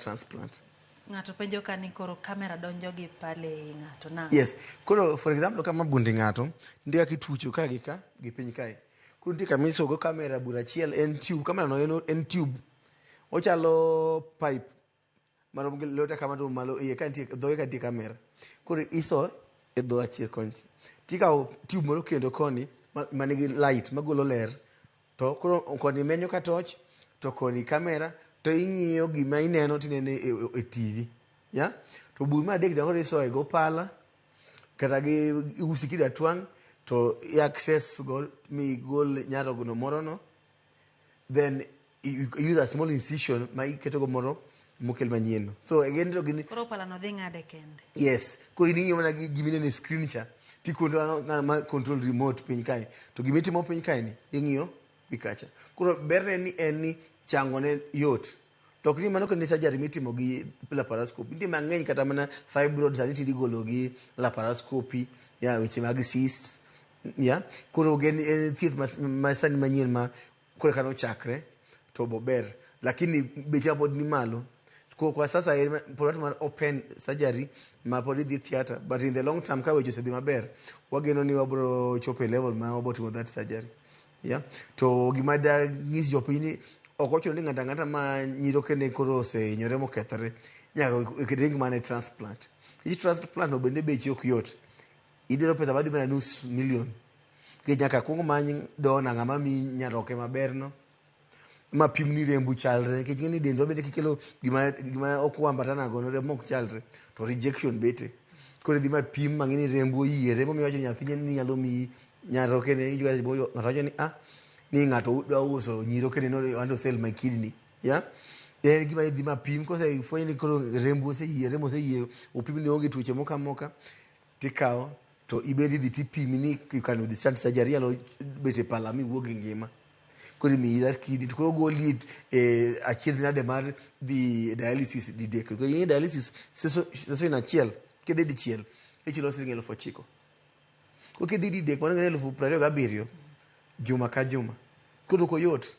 transplant. Ng'ato penjo ka ni koro kamera donjo gi pale ei ng'ato nang'o? Yes. Koro for example kama bundi ng'ato, nitie kaka itucho ka gi ka gi piny kae. Koro nitie kama isogo kamera bur achiel en tube, kamera no en tube. Ochalo pipe marom gi lweta kama to malo iye ka nitie dhoge ka nitie kamera. Koro iso e dho achiel koni. Tikawo tube moro kendo koni manigi light magolo ler to koro koni menyo ka toch to koni kamera to ing'iyo gima ineno tinene e TV. Ya? To bur mar adek to koro isoye go pala kata gi usi kida twang' to i access go migol nyarogno moro no then you use a small incision ma iketo go moro mokel manyien no. So again to gini Koro pala no dhi ng'ade kende. Yes. Koro in ing'iyo mana gi gimineno e screen cha tikono ng'ama control remote piny kae to gimitimo piny kae ni ing'iyo gi kacha. Koro berne ni en ni chango ne yot. To ok ni mano kende surgery mitimo gi laparoscopy. Nitie mang'eny kata mana fibroid sani tinde igolo gi laparoscopy, ya weche mag cysts, ya. Koro gen en thieth ma sani manyien ma koro eka nochakre to bober. Lakini beche pod ni malo. Kwa sasa en pod mar open surgery ma pod idhi theatre but in the long term ka weche osedhi maber wageno ni wabro chopo e level ma wabro timo that surgery. Yeah. To gima da nyis jopiny ni ok ochuno ni ng'ato ang'ata ma nyirokene koro osehinyore mokethore nyaka ring mana e transplant. Nikech transplant no bende beche ok yot. Idwaro pesa madhi mana nus million. Nikech nyaka kuong many dona ng'ama miyi nyaroke maber no ma pim ni rembu chalre nikech ing'e ni dendwa bende kikelo gima ok wambatana go no remo ok chalre to rejection bete. Koro idhi ma pim mang'e ni rembu oyiere momiyo iwacho ni nyathi ni nyalo miyi nyaroke ne iwinjo ka ng'ato wacho ni ah ni ng'ato dwa uso nyirokene no want to sell my kidney. Yeah? En gima idhi ma pim kosefweny ni koro rembu oseyie remo oseyie opim ni onge tuoche moko amoka tikawo to ibed idhi tipimi ni you can withstand surgery inyalo bet e pala miwuog gi ngima. Koro imiyi that kidney to koro ogoli e achiedh nade mar dhi e dialysis didek. Nikech ing'e dialysis session achiel kidhi dichiel ichulo siling 9,000. Koro kidhi didek mano ing'e ni 27,000 juma ka juma. Koro ok oyot.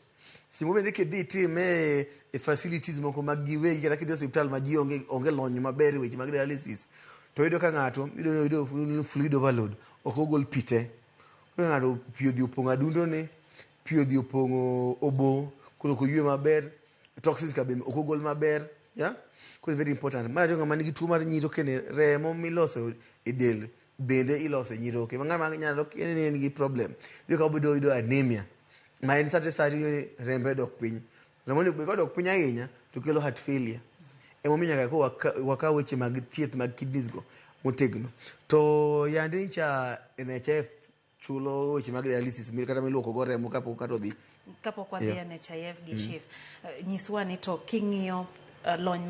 Seche moko bende kidhi itime e facilities moko mag giwegi kata kidhi e osiptal ma ji onge lony maber e weche mag dialysis to iyudo ka ng'ato iyudo fluid overload ok ogol pi te. Koro ng'ato pi odhi opong'o adundone, pi odhi opong'o obo, koro ok oywe maber, toxins ka be ok ogol maber. Yeah? Koro very important. Mar ariyo ng'ama nigi tuo mar nyirokene remo miloso e del bende iloso e nyiroke. Ma ng'ama nyarokene nigi problem iyudo ka obedo yudo anemia ma en sate sate iyudo ni rembe dok piny. Remo ni kodok piny ahinya to kelo heart failure. Emomiyo nyaka ko wakaw weche mag thieth mag kidneys go motegno. To yande ncha NHIF chulo weche mag dialysis kata miluoko go remo kapok ng'ato odhi. Kapok wadhi NHIF gi SHIF, nyiswa ni to king'iyo lony